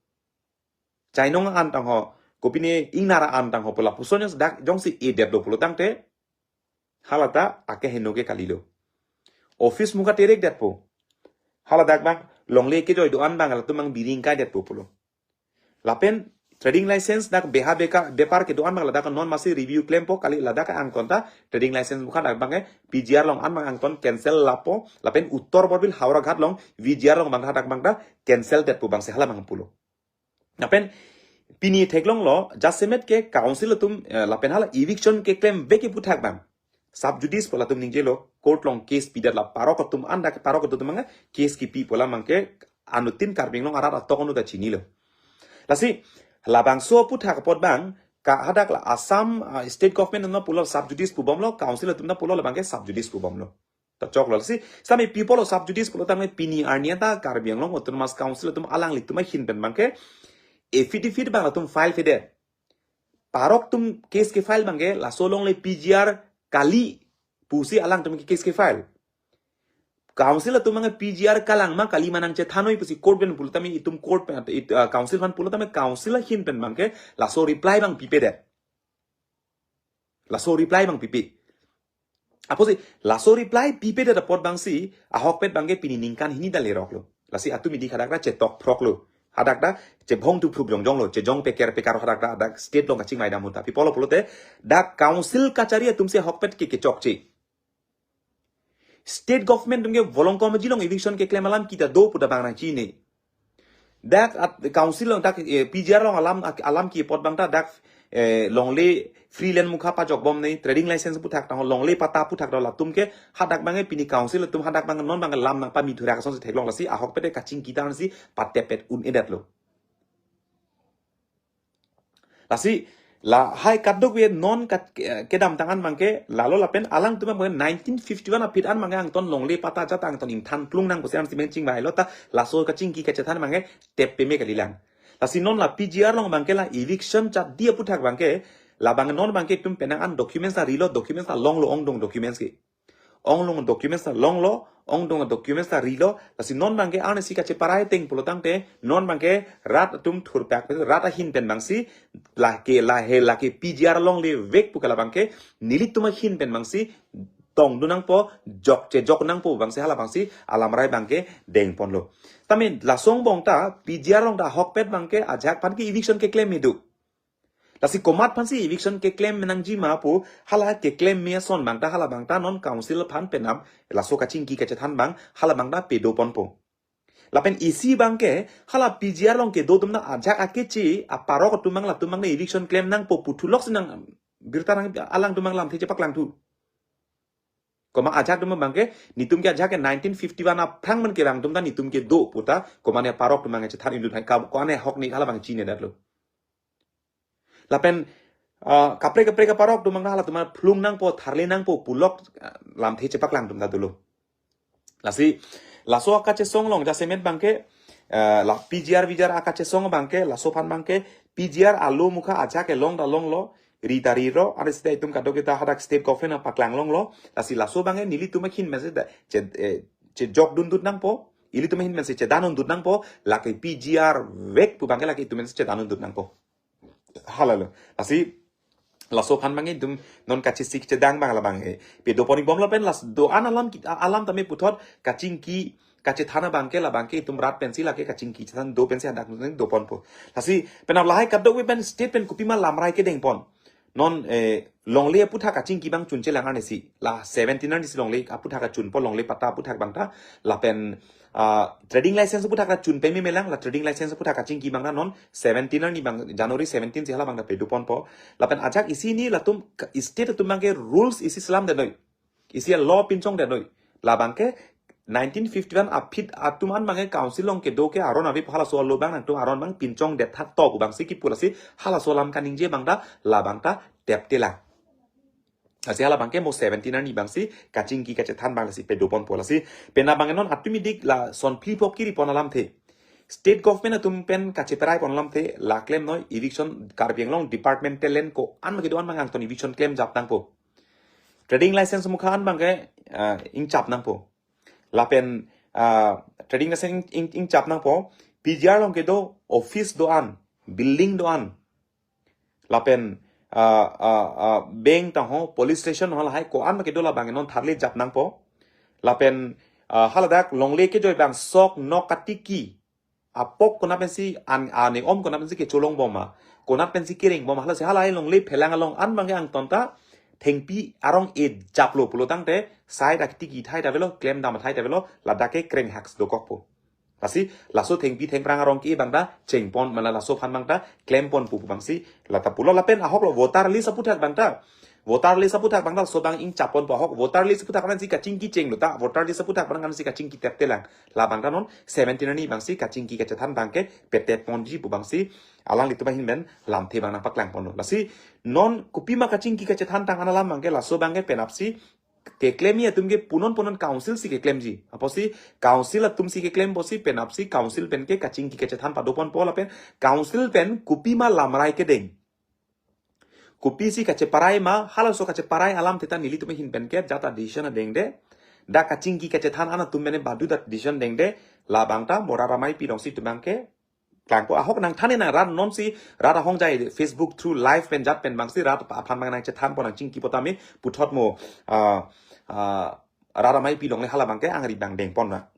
Chainong an tangho, kopine Ingnar an tangho pu lapuson jongsi dak jongsi edetlo pulo tangte, halata akeheno ke kalilo. Office mukha terekdetpo. Haladak abang, longle kejoi do-an abang latum abang biring kaidetpo pulo. Lapen trading license dak beha beka bepar kedo-an abang ladak non masi review klempo kali ladak angton ta trading license mukha dak abang ke PGR along an abang angton cancel lapo lapen Uttor Borbil Howraghat along VGR along abang hadak abang ta cancel detpo abangsi hala abang pulo. Lapen pini theklonglo jasemet ke council atum, eh, lapen hala eviction keklemvek kipu thak abang. Sub judice pu latum ningjelo, court along case pidet la parok atum anda ke parok atum abang case kipi pu la abang ke anuttin Karbi Anglong arat atok anu ta chinilo. Lasi labangso aputhak apot abang, ka hadak la Assam, ah, state government na pulo sub judice pubomlo, council atum na pulo labang ke sub judice pubomlo. Ta choklo. Lasi sami pi apotlo sub judice pulo tangte pini arni anta Karbi Anglong Autonomous Council atum alanglitum ahin pen abang ke affidavit abang latum file pedet. Parok atum case ke-file abangke, laso alongle P G R kali pusi alangtum ke case ke-file. Council atum abangke P G R kalang ma kali ma nangchethanoi pusi court pen pulo tame itum court pen, it, uh, council aphan pulo tame council ahin pen abangke laso reply abang pipedet. Laso reply abang pipe. Apotsi laso reply pipedet apot abangsi ahokpet abangke pini ningkan hini ta leroklo. Lasi atum idik hadak ta chetok phroklo. Hadak ta chebhong tu phrup jongjonglo, chejong peker pekar hadak ta, hadak state along kachingvai dam ahut ta. Pi apotlo pulote, dak council kachari atumsi ahokpet ke kechokche. State government atum ke volongkom ajilong eviction keklem alam kita do pu ta bang nangchinine. Dak at council along dak, eh, P G R along alam, alam ke apot abang ta dak, eh, longle free land mukha pajok bom ne, trading license aputhak ta, longle patta aputhak ta latum ke hadak abangke pini council atum hadak abang non abang lam nangpami thurak asonsi theklong, lasi ahokpet kachingki ta ansi patepet un-edetlo. Lasi lahai kadokave non kat, eh, kedamtang an abangke lalo lapen alangtum abangke nineteen fifty-one aphi an abangke angton longle patta ajat angton ingthan plung nang pusi ansi menchingvailo ta laso kachingki kachethan abangke tep peme kalilang. Lasi non la P G R along abangke la eviction chatdi aputhak abangke, la abang non abangke itum penang an documents ta rilo, documents ta longlo, ongdung documents ke. Ongdung documents ta longlo, ongdung documents ta rilo, lasi non abangke arnisi kacheparai ateng pulo tangte, non abangke rat atum thurpak pen, rat ahin pen abangsi, lake, lahe, lake P G R longle vek pu ke la abangke, nelitum ahin pen abangsi, tongdun nangpo, jokche jok nangpo abangsi, hala abangsi, alamrai abangke dengponlo. Tame laso angbong ta, P G R along ta ahokpet abangke, ajahak aphan ke eviction keklem me do. Lasi komat aphansi eviction keklem nangji ma pu, hala keklem me ason abang ta, hala abang ta non council aphan penap, laso kachingki kachethan abang, hala abang ta pedoponpo. Lapen isi abangke, hala P G R along kedo atum ta ajahak akeche, aparok atum abang latum abang ta eviction klem nangpo pu thulok si nang birta nang alangtum abang lamthe chepaklangthu. Komat ajahak atum abangke, netum ke ajahak ke nineteen fifty-one aphrang man kevang atum ta netum kedo pu ta, komat ne aparok atum abang chethan indun hai ka, ko-an ahok ne hala abang chinedetlo. Lapen, ah, kaprek kaprek aparok atum abang halatum aphan phlung nangpo, tharle nangpo, pulok, ah, lamthe chepaklangdun ta dolo. Lasi, laso akachesong along, jasemet abangke, eh, la P G R V G R akachesong abangke, laso aphan abangke, P G R alo mukha ajahak kelong ta longlo, ri ta rilo, arnisi ta itum kadokave ta hadak state government nangpaklang longlo, lasi laso abangke nelitum ahin pensi ta, che, eh, chejok dundun nangpo, ilitum ahin pensi chedan dundun nangpo, lake P G R vek pu abangke lake itum pensi chedan dundun nangpo. Halalo. Lasi, laso aphan abangke itum non kachesik chedang abang la abangke. Pedopon-ik bom lapen las do-an alam ki-, alam tame puthot kachingki kachethan abangke la abangke itum rat pensi lake kachingki chethan do pensi hadak nung doponpo. Lasi, penap lahai kadokave pen state pen kopima lamrai kedengpon. Non, eh, longle aputhak kachingki abang chunchelang arnisi. La seventeen arnisi longle aputhak kachunpo, longle patta aputhak abang ta. Lapen, ah, trading license aputhak kachun peme melang, la trading license aputhak kachingki abang ta non seventeen arni abang, January seventeen si hala abang ta pedoponpo. Lapen ajahak isi ni latum ka-, state atum abangke rules isi selamdetnoi. Isi law pinchongdetnoi. La abangke nineteen fifty-one aphi atum an abangke council along kedo ke aron ave pu halaso law abang nangtum aron abang pinchongdet tha to pu abangsi kipu, lasi halaso alam kaningje abang ta la abang ta teptelang. Lasi hala abangke mo seventeen arni abangsi kachingki kachethan abang lasi pedoponpo, lasi penap abang non atum idik lason phli phok kiripon alamthe. State government atum pen kacheparai pon alamthe, la klemnoi eviction Karbi Anglong departmental land ko-an ma kedo-an abang angton eviction klemjap nangpo. Trading license mukha an abangke, ah, ingchap nangpo. Lapen, ah, trading license ing, ing, ingchap nangpo. P G R along kedo office do-an, building do-an. Lapen, ah, ah, ah, bank tangho, police station ho lahai ko-an ma kedo la abang non tharlejap nangpo. Lapen, ah, haladak longle kejoi abang sok nok katiki. Apok konat pensi an, ane om konat pensi kecholong bom ma. Konat pensi kereng bom ma. Halasi halahai longle phelang along an abangke angton ta thengpi arong ejaplo pulo tangte side akitiki thai ta avelo, klemdam thai ta avelo, ladak ke kreng haks dokokpo. Lasi, laso thengpi thengphrang arong ke abang ta chengpon, mane laso aphan abang ta klemponpo pu abangsi, la ta pulo lapen ahok lo voter list aputhak abang ta. Voter list aputhak abang ta laso abang ingchapponpo, ahok voter list aputhak ansi kachingki chenglo ta, voter list aputhak abang ansi kachingki teptelang. La abang ta non seventeen arni abangsi kachingki kachethan abangke petepponji pu abangsi, alanglitum ahin pen lamthe abang nangpaklangponlo. Lasi, non kopima kachingki kachethan tang an alam abangke, laso abangke penapsi, keklemji atum ke punon punon council si keklemji. Apotsi council atum si keklem apotsi penapsi council pen ke kachingki kachethan padoponpo lapen council pen kopima lamrai kedeng. Kopisi kacheparai ma, halaso kacheparai alam theta nelitum ahin pen ke jata decision adengde. Dak kachingki kachethan an atum pen baduta decision dengde. Labang ta mo rat ameipi alongsi itum abang ke klangpo, ahok nangthan nang rat nonsi rat ahongjai Facebook through live pen jat pen abangsi rat aphan abang nangchethanpo nangchingkipo tame puthot mo, ah, ah, rat ameipi along le hala abang ke angri abang dengpon na.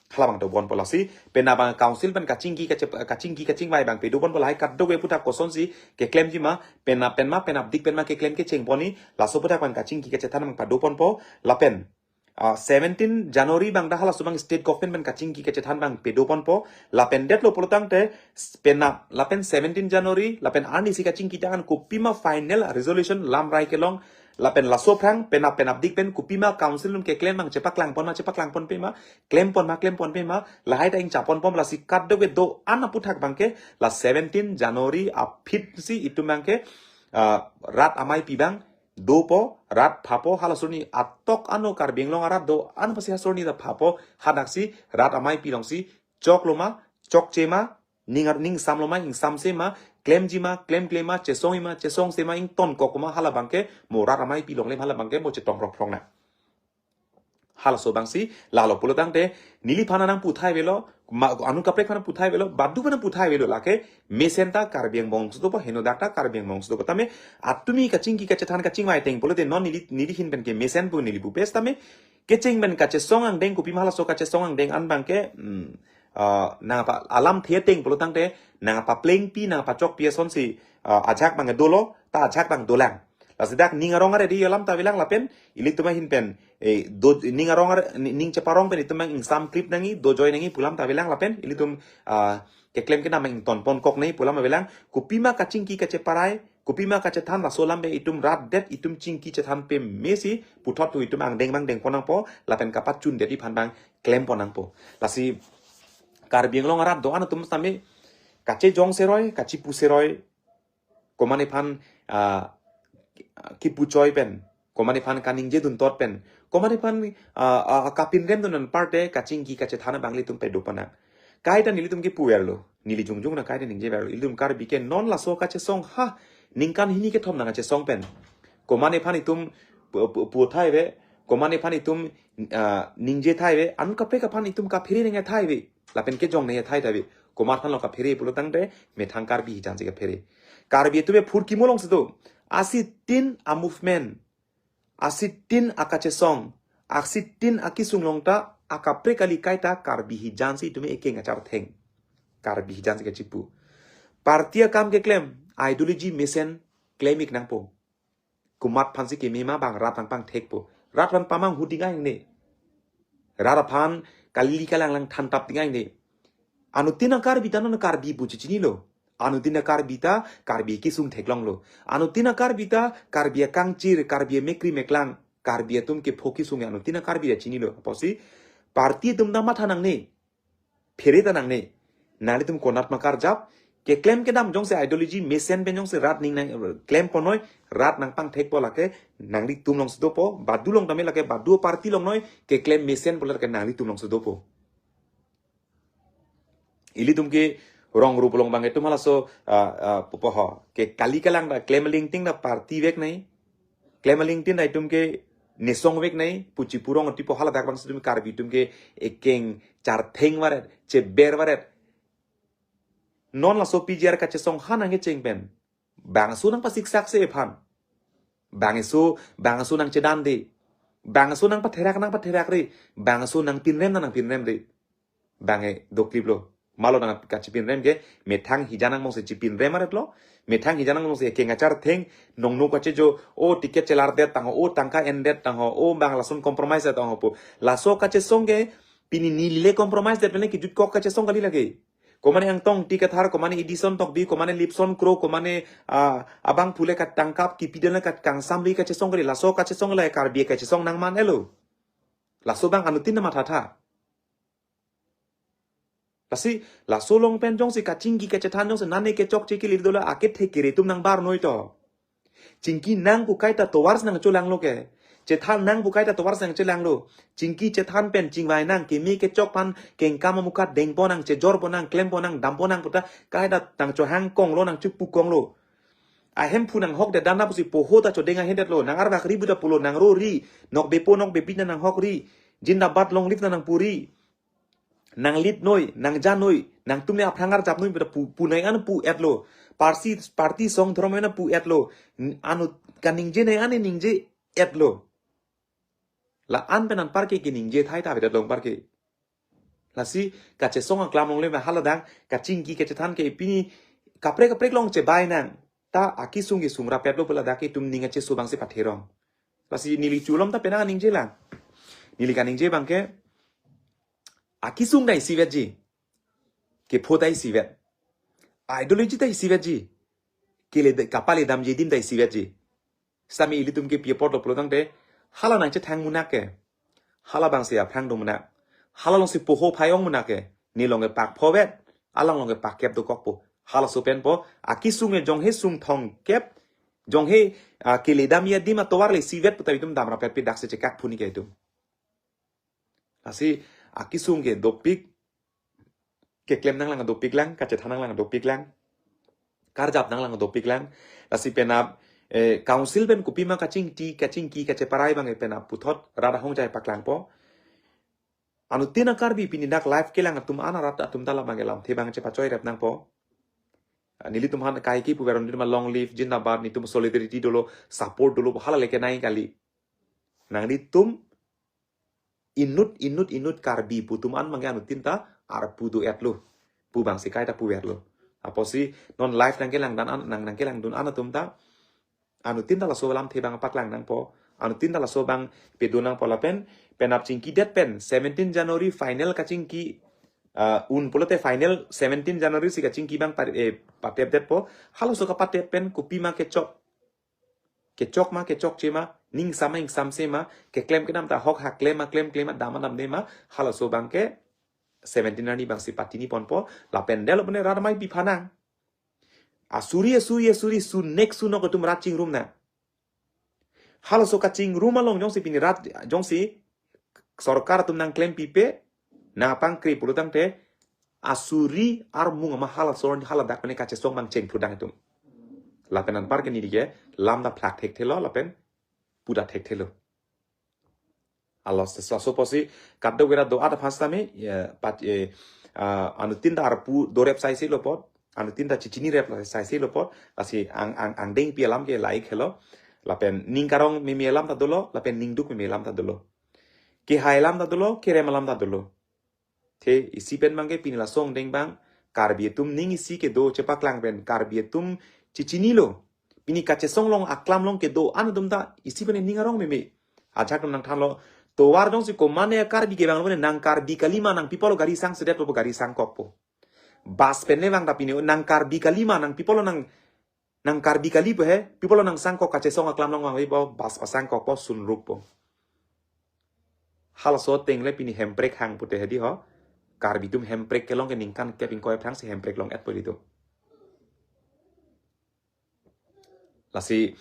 Hala abang dobonpo lasi, penap abang council pen kachingki kache-, kachingki kachingvai abang pedoponpo lahai kadokave aputhak kosonsi keklemji ma, penap pen ma, penapdik pen ma keklem kechengponji, laso aputhak pen kachingki kachethan abang padoponpo, lapen, ah, seventeen January abang dak halaso abang state government pen kachingki kachethan abang pedoponpo, lapen detlo pulo tangte, s-, penap, lapen seventeen January, lapen arnisi kachingki tang an kopima final resolution lamrai kelong, lapen laso aphrang, penap penapdik pen kopima council atum keklem abang chepaklangpon ma, chepaklangponpe ma, klempon ma, klemponpe ma, lahai ta ingchaponpo ma, lasi kadokave do-an aputhak abang ke, la seventeen January aphi si itum abang ke, ah, rat ameipi abang dopo, rat phapo, halaso arni atok ano Karbi Anglong arat do-an aphansi halaso arni ta phapo, hadaksi rat ameipi alongsi choklo ma, chokche ma, ning ar-, ning samlo ma, ingsamse ma, klemji ma, klemkle ma, chesongji ma, chesongse ma, ingtonkok ma, hala abang ke mo rat ameipi along le hala abang ke mo chetong rok rok na. Halaso abangsi, lalo pulo tangte, neliphan nangputhai avelo, ma, anut kaprek aphan puthai avelo, badu aphan puthai avelo, lake, mesen ta Karbi Anglong si dopo, henodak ta Karbi Anglong si dopo. Tame, atumi kachingki kachethan kachingvai ateng pulote non neli, neli ahin pen ke mesen pu neli pupes tame, kecheng pen kachesong angdeng kopima halaso kachesong angdeng an abang ke, hmm, ah, nangpa alamthe ateng pulo tangte, nangpaplengpi, nangpachokpi asonsi, ah, ajak abang dolo, ta ajak abang dolang. Lasi dak ning arong aret di alam ta avelang lapen, ilitum ahin pen, eh, do, ning arong aret, ni-, ning cheparong pen itum abang ingsamklip nangji, dojoi nangji pu alam ta avelang lapen, ilitum, ah, keklem kedam abang ingtonponkok nangji pu alam avelang, kopima kachingki kacheparai, kopima kachethan laso alam pen itum rat det, itum chingki chethan pame si, puthot tu itum angdeng abang dengpon nangpo, lapen kapachun det aphan abang klempon nangpo. Lasi Karbi Anglong arat do-an atum tame, kachejong seroi, kachepu seroi, komatne aphan, ah, kipu choi pen, komatne aphan kaningje duntot pen, komatne aphan, ah, ah, kapinrem dun aparte kachingki kachethan abang ilitum pedopon nang. Kaita nelitum kipu verlo, neli jongjong na kaita ningje verlo, ilitum Karbi ke non laso kachesong ha, ningkan hini kethom nangkachesong pen. Komatne aphan itum pu-, pu-, puthai ave, komatne aphan itum, ah, ningje thai ave, anut kaprek aphan itum kaphere nangthai ave. Lapen kejong nangthai ta ave. Komat aphanlo kaphere pulo tangte, methang Karbi hijan si kaphere. Karbi atum aphurkimo alongsi do. Asitin a-movement. Asitin akachesong. Asitin akesung along ta, akaprek kali kaita Karbi hijan si itum ekeng achartheng. Karbi hijan si kachepu. Party akam keklem, ideology mesen klem-ik nangpo. Komat aphansi keme ma abang rat nangpangthekpo. Rat aphan pamanghu ding ahingne. Rat aphan kali kalang lang thantap ding ahingne. Anuttin a-Karbi ta non Karbi pu chechinilo. Anuttin a-Karbi ta Karbi kesung theklonglo. Anuttin a-Karbi ta Karbi akangchir, Karbi amekkri meklang, Karbi atum kepho kesung anuttin a-Karbi ta chinilo. Apotsi party atum ta matha nangne. Phere ta nangne. Nanglitum konat ma karjap, keklem kedam jongsi ideology mesen pen jongsi rat ning nang klemponoi, rat nangpangthekpo lake nanglitum alongsi dopo, badu along tame lake badu party along noi, keklem mesen pu lake nanglitum alongsi dopo. Ilitum ke rong rup along abang itum halaso, ah, ah, pupo ho. Ke kali kalang ta klem alingting ta party vek nangji. Klem alingting ta itum ke nesong vek nangji, pu chepu rong tipo haladak abangsi itum Karbi atum ke ekeng chartheng varet, cheber varet. Non laso P G R kachesong ha nangkecheng pen. Bangso nangpasiksaksi aphan. Bangso, bangso nangchedande. Bangso nangpatherak nangpatherakre. Bangso nangpinrem nangpinremre. Bang e dokliplo. Malo nangkachepinrem ke, methang hijan angbongsi chepinrem aretlo. Methang hijan angbongsi ekeng achartheng, nongno kachejo, o ticket chelardet tangho, o tangka endet tangho, o bang lason compromise det tangho pu. Laso kachesong ke, pini neli le compromise det pen le kejutkok kachesong kali lake. Komatne Angtong Ingti Kathar, komatne Edison Tokbi, komatne Lipson Kro, komatne, ah, abang phule katangkap, kipi dana kat kangsam le kachesong kali, laso kachesong le Karbi kachesong nangman-etlo. Laso abang anuttin mathatha. Lasi, laso along pen jongsi kachingki kachethan jongsi nane kechokche kili dola akethe kere atum nangbarnoi to. Chingki nang pu kaita tovarsi nangcholanglo ke. Chethan nang pu kaita tovarsi nangcholanglo. Chingki chethan pen chingvai nang keme kechok aphan kengkam amukat dengpon nang, chejorpon nang, klempon nang, dampon nang puta kaita nangchohangkonglo nangchepukonglo. Ahemphu nanghok det dana pusi poho ta chodeng ahin detlo. Nang arvak ri buta pulo, nang ro ri, nokbepo nokbepi na nanghok ri, Jindabad long live na nangpu ri. Nang lit noi, nang ja noi, nangtum ne aphrang arjap noi puta pu, punai an pu etlo. Parsi, parti song dhormo an pu etlo. N-, anu kaningje nai an ningje etlo. La an pen anparke keningje thai ta avedet long parke. Lasi kachesong aklam longle ma haladang kachingki kachethan ke pini kaprek kaprek long chebai nang. Ta akisung kesung rapetlo pula dak itum ning acheso abangsi patherong. Lasi neli chulom ta penang ningje lang. Neli kaningje abangke akisung ta isivetji. Kepho ta isivet. Ideology ta isivetji. Kele de-, kapale damji adim ta isivetji. Sami ilitum ke pi apotlo pulo tangte, hala nangchethang munak ke. Hala abangsi aphrang do munak. Hala alongsi poho phai ong munak ke. Ne along ke pak phovet, alang along ke pak kep dokokpo. Halaso penpo, akisung e jonghe sung thong kep, jonghe, ah, kele damji adim atovar le isivet puta itum dam rapet pi daksi chekak phuni ke itum. Lasi akisung ke dopik, keklem nanglang dopik lang, kachethan nanglang dopik lang, karjap nanglang dopik lang. Lasi penap, eh, council pen kopima kachingki, kachingki, kacheparai abang penap puthot, rat ahongjai paklangpo. Anuttin a Karbi pini dak live kelang atum an arat atum ta labang ke lamthe abang chepachoi rep nangpo. Ah, nelitum aphan kaike puver un ma long live, Jindabad, netum solidarity dolo, support dolo, hala leke nai kali. Nanglitum inut, inut, inut Karbi pu atum an abangke anuttin ta arpu do-etlo. Pu abangsi kaita puverlo. Apotsi non live nangkelang dan an, nang, nangkelangdun an atum ta anuttin ta laso lamthe abang paklang nangpo. Anuttin ta laso abang pedo nangpo lapen penap chingkidet pen seventeen January final kachingki, ah, un pulote final seventeen January si kachingki abang pa, eh, patepdetpo. Halaso kapatep pen kopima kechok. Kechok ma, kechokche ma, ning sama, ing samse ma, keklem kedam ta ahok ha klem ma, klem, klem ma, dam ma, damde ma, halaso abangke seventeen arni abangsi patini ponpo, lapen delo pune rat amei pi aphan nang. Asuri, asuri, asuri, sunek sunok atum rat chingrum nang. Halaso kachingrum along jongsi pini rat, jongsi sorkar atum nangklem pipe, nangpangkri pulo tangte, asuri armung ama halaso arni haladak pene kachesong abang chengpudang itum. Lapen anparke neli ke, lam ta phlak thekthelo, lapen pu ta thekthelo. Alo, se laso apotsi, kadokave rat do-at aphan sitame, ya, pat, eh, ah, anuttin ta arpu dorep saisi lo apot, anuttin ta chechini rep saisi lo apot, lasi ang, ang, angdeng pi alam ke lahai helo, lapen ning karong meme alam ta dolo, lapen ning duk meme alam ta dolo. Kehai alam ta dolo, kerem alam ta dolo. Te isi pen abangke pini laso angdeng abang, Karbi atum ning isi kedo chepaklang pen, Karbi atum chechinilo. Pini kachesong along aklam along kedo an atum ta isi pen ning arong meme. Ajahak atum nangthanlo, tovar jongsi komatne Karbi kevang lo pune nang Karbi kali ma nang pi apotlo gari sangsedetpo, gari sangkokpo. Bus pen le vang ta pini nang Karbi kali ma nang pi apotlo nang, nang Karbi kali pu he, pi apotlo nang sangkok, kachesong aklam along vangvepo, bus pasangkokpo, sunrukpo. Halaso ateng le pini hemprek hang pute hedi ho. Karbi atum hemprek kelong ke ningkan kep ingkoi aphrangsi hemprek long-etpo ilitum. Lasi,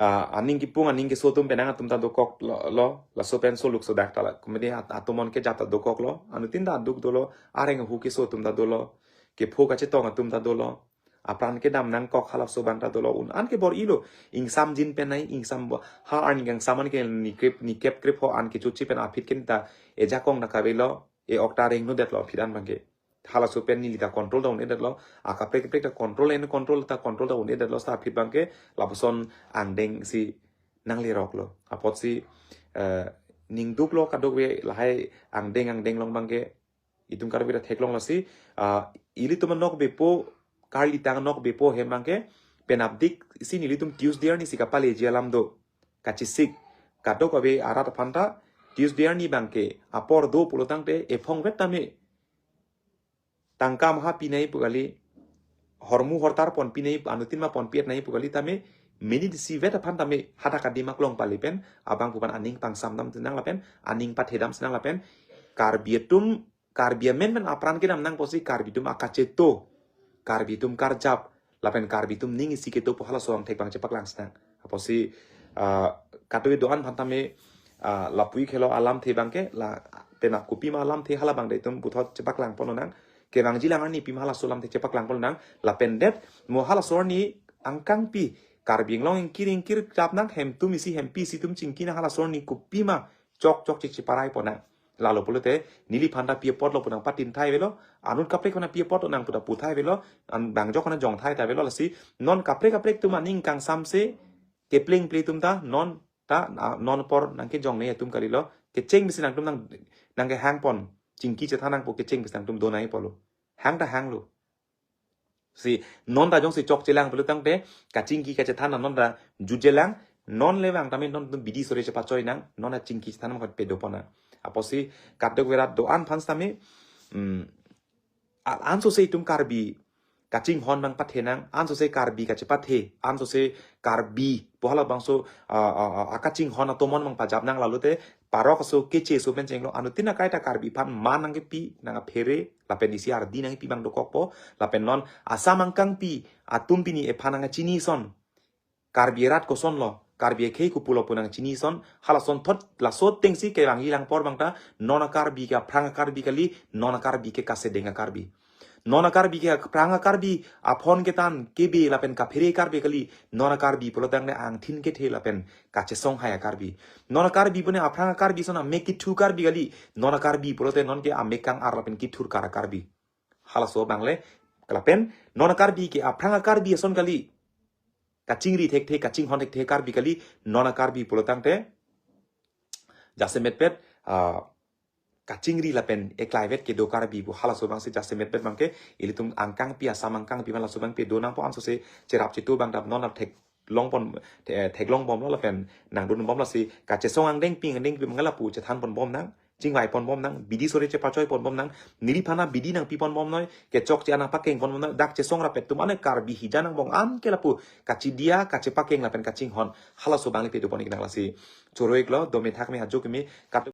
ah, aning kipung, aning keso atum penang atum ta dokoklo, lo, laso pen soluk sodak ta la, komedi at-, atomon kejap ta dokoklo, anuttin ta aduk dolo, areng ahu keso atum ta dolo, kepho kachetong atum ta dolo, apran kedam nangkok halaso abang ta dolo, un an ke bor-ilo, ingsamjin pen nai, ingsam bo, ha arni kangsam an ke ni krip, ni kep krip ho an kechochi pen aphi ken ta, ejakong ta kavelo, e-ok ta rengno detlo aphi an abangke. Halaso pen neli ta control ta un-edetlo. Akaprek kaprek ta control en control ta control ta un-edetlo, seta aphi abangke lapuson angdeng si nangleroklo. Apotsi, eh, ning duklo kadokave lahai angdeng angdeng along abangke itum kadokave ta theklonglo si, ah, ilitum anokbepo, karlitang anokbepo hem abangke penapdik si nelitum Tuesday arni si kapaleji alam do. Kachesik. Kadokave arat aphan ta Tuesday arni abangke apor do pulo tangte ephong vet tame tangka maha pinai pu kali, hormu hortar pon pinai, anuttin ma pon piet nai pu kali tame, minit isi vet aphan tame hadak adim aklong pali pen, abang pu aphan aning pangsamdam sinang lapen, aning pathedam sinang lapen, Karbi atum, Karbi amen pen apran kedam nang apotsi Karbi atum akacheto, Karbi atum karjap, lapen Karbi atum ning isi kedo pu halaso angthek abang chepaklang sinang. Apotsi, ah, kadokave do-an aphan tame, ah, lapu-ik helo alamthe abangke, la penap kopima alamthe hala abang ta itum puthot chepaklang pon lonang. Kevangji lang arni pima halaso alamthe chepaklang pon lonang. Lapen det, mo halaso arni angkangpi, Karbi Anglong ingkir ingkir klap nang, hem atum isi hempi isi atum chingki nang, halaso arni kopima chok chok chichiparai pon nang. Lalo pulote neliphan ta pi apotlo pu nangpatin thai avelo, anut kaprek aphan pi apotlo nang pu ta pu thai avelo, an bang jok na jong thai ta avelo. Lasi non kaprek kaprek atum aning kangsamse kepleng ple atum ta non ta, ah, non apor nangkejong ne atum kalilo, kecheng bisi nangtum nang, nangkehang pon, chingki chethan nangpo kecheng bisi nangtum do nai pulo. Hang ta hanglo. Si non ta jongsi chokchelang pulo tangte, kachingki kachethan non ta jutjelang, non le vang tame non tum bidi sore chepachoi nang, non ta chingki chethan nang pado pon nang. Apotsi kadokave rat do-an aphan tame, mm, a-, ansose itum Karbi kachinghon nangpathe nang, ansose Karbi kachepathe, ansose Karbi pu halabangso, ah, ah, ah, akachinghon atomon nangpajap nang, lalote parok aso keche aso pen chenglo, anuttin akai ta Karbi aphan man nangkepi, nangkaphere, lapen isi ardi nangkepi abang dokokpo, lapen non asam angkangpi atum pini ephan nangkachini ason, Karbi arat kosonlo, Karbi akhei kopulo pu nangchini ason, halason thot laso atengsi kevangji lang apor abang ta, non a-Karbi ke aphrang a-Karbi kali, non a-Karbi ke kasedeng a-Karbi. Non a-Karbi ke aphrang a-Karbi, aphone ketan, kebe lapen kaphere Karbi kali, non a-Karbi pulo tangte angthin kethe lapen kachesong hai a-Karbi. Non a-Karbi pune aphrang a-Karbi ason amek kethu Karbi kali, non a-Karbi pulote non ke amek kang-ar lapen kethur kar a-Karbi. Halaso abang le, lapen non a-Karbi ke aphrang a-Karbi ason kali, kachingri thekthe, kachinghon thekthe Karbi kali, non a-Karbi pulo tangte jasemetpet, ah, kachingri lapen eklaivet kedo Karbi pu, halaso abangsi jasemetpet abangke ilitum angkangpi, asam angkangpi aphan laso abangke pado nangpo, ansose cherap chetu abang ta non ta theklong pon, the-, theklong bomlo lapen nangdun bomlo. Si kachesong angdengpi angdengpi abang lapu chethan pon bom nang, chingvai pon bom nang, bidi sore chepachoi pon bom nang, neliphan ta bidi nangpi pon bom noi, kechokche an nangpakeng pon bom nang, dak chesong rapet atum ane Karbi hija nangbong an ke lapu kachidia, kachepakeng lapen kachinghon, halaso abang le pado pon ik nang. Lasi choro iklo, dome thakme, ajo keme, kat